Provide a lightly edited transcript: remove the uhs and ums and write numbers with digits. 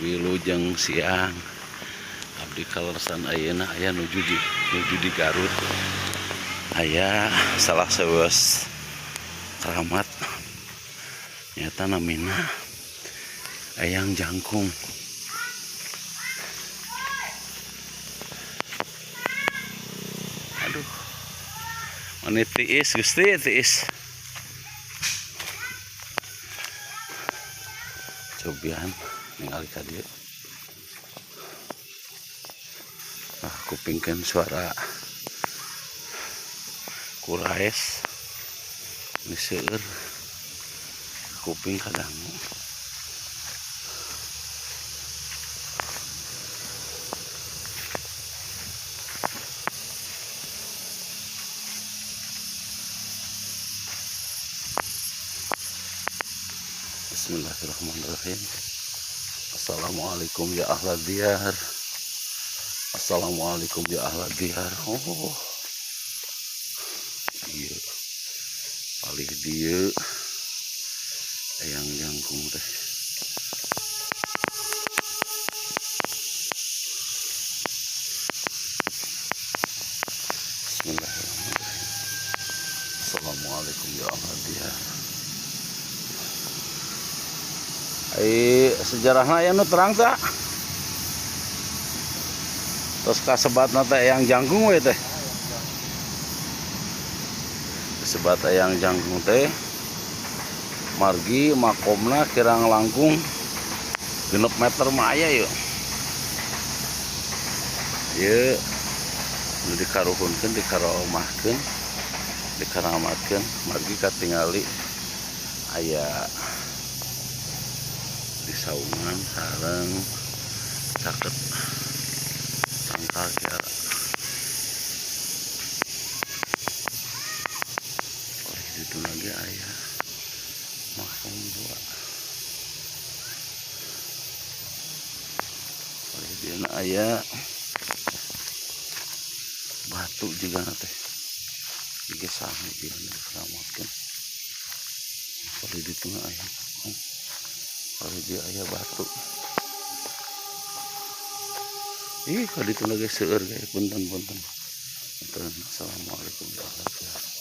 Wilujeng siang. Abdi kaleresan ayeuna aya nuju di Garut. Aya salah sawios keramat nyata namina Eyang Jangkung. Aduh, mani tiis, Gusti, tiis. Cobian ningali ka dieu. Ah, kupingkeun suara kuraes. Ini seueur kuping kadangu. Bismillahirrahmanirrahim. Assalamualaikum ya ahla diyar. Assalamualaikum ya ahla diyar. Oh. Iya. Palih dieu Eyang Jangkung teh. Bismillahirrahmanirrahim. Assalamualaikum ya ahla diyar. Ai sejarahna aya nu terang tak? Terus kasebatna teh Eyang Jangkung we teh. Kasebat Eyang Jangkung teh margi makomna kirang langkung 6 meter mah aya yeuh. Ieu nu dikaruhunkeun, dikaromahkeun, dikaramatkeun margi katingali aya di saungan sareng caket tangkal kiara. Oh, ditu lagi aya makom dua. Oh, dieu aya batu juga teh. Ieu sami ieu dikeramatkeun. Kalau di tengah aya makom. Kalau dia aya batu. Ih, kalau itu lagi seueur guys, punten punten. Punten. Assalamualaikum warahmatullahi.